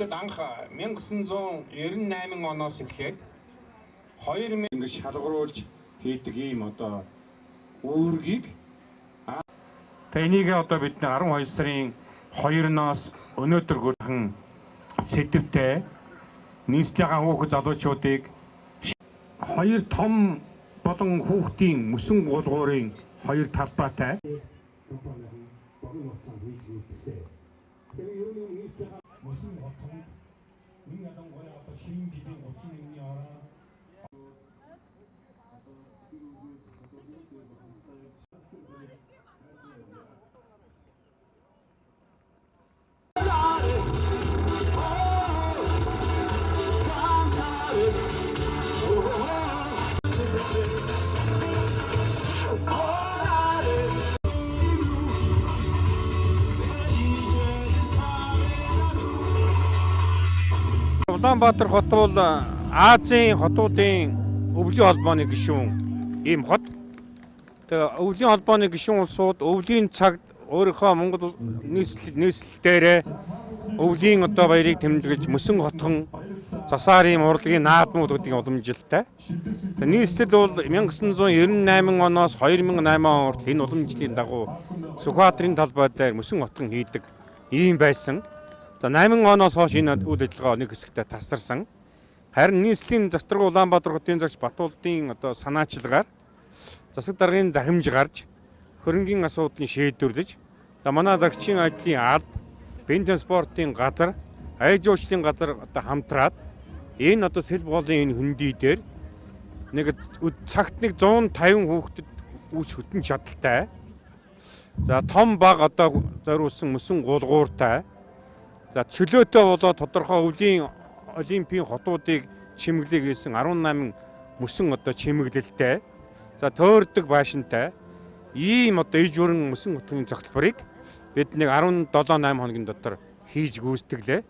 Нийслэл анх 1998 оноос эхлээд 2000 ингэ шалгаруулж хийдэг ийм одоо үүргийг тэгээ энийг одоо бид 12 сарын 2-ноос өнөөдөр хүрхэн сэдвтэй нийслэлийн хүүхэд залуучуудыг хоёр том болон хүүхдийн мөсөн гулгуурын хоёр талбайтай компанийн богино хугацаанд хийж үзсэн. Тэгээ юуны нийслэлийн мөсөн хотон нэг ялангуяа одоо шинэ жилийн 31-ний ороо Улаанбаатар хот бол Азийн хотуудын өвлийн холбооны гишүүн ийм хот. Тэгээ өвлийн холбооны гишүүн улсууд өвлийн цагт өөрийнхөө Монгол нийслэл дээрээ өвлийн одоо баярыг тэмдэглэж мөсөн хотхон засаар ийм урлагийн наадмууд гэдэг уламжилтай. Нийслэл бол 1998 оноос 2008 он хүртэл энэ уламжлалын дагуу Сүхбаатарын талбай дээр мөсөн хотхон хийдэг ийм байсан. За 8 оноос хойш энэ үйл ажиллагаа нэг хэсэгтээ тасарсан. Харин нийслэлийн застраг Улаанбаатар хотын зарч Батуулдын одоо санаачилгаар засаг даргын захимж гарч хөрөнгийн асуудлыг шийдвэрлэж за манай зарчийн ажлын алба, бензин спортын газар, аяж жуулчлалын газар одоо хамтраад энэ одоо сэлб голын энэ хөндий дээр нэг цагт нэг 150 хүүхдэд үүс хөтөн чадaltaй. За том баг одоо зориулсан мөсөн гулгууртай. За чөлөөтэй болоод тодорхой өвлийн олимпийн хотуудыг чимэглэе гэсэн 18 мөсөн одоо чимэглэлтэй. За төөрдөг байшинтай ийм одоо иж бүрэн мөсөн хотын зохилборыг бид нэг 17 8 хоногийн дотор хийж гүйцэтгэлээ.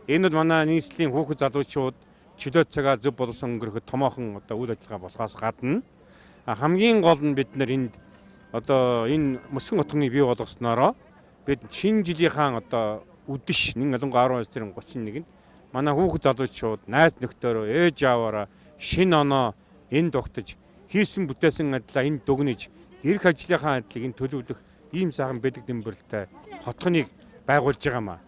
Энэ бол манай нийслэлийн хүүхэд залуучууд чөлөө цагаа зөв боловсон өнгөрөхөд томоохон одоо үйл ажиллагаа болохоос гадна хамгийн гол нь бид нар энд одоо энэ мөсөн хотгоныг бий болгосноороо бид шинэ жилийнхаа одоо үдэш нэг ялангуяа 12 сарын 31-нд манай хүүхэд залуучууд найз нөхдөөрөө ээж ааваараа шинэ оноо энд дугтаж хийсэн бүтээсэн ажлаа энд дүгнэж эрх ажлынхаа ажлыг энд төлөвлөх ийм сайхан бэлэг дэмбэрэлтэй хотгоныг байгуулж байгаа маа.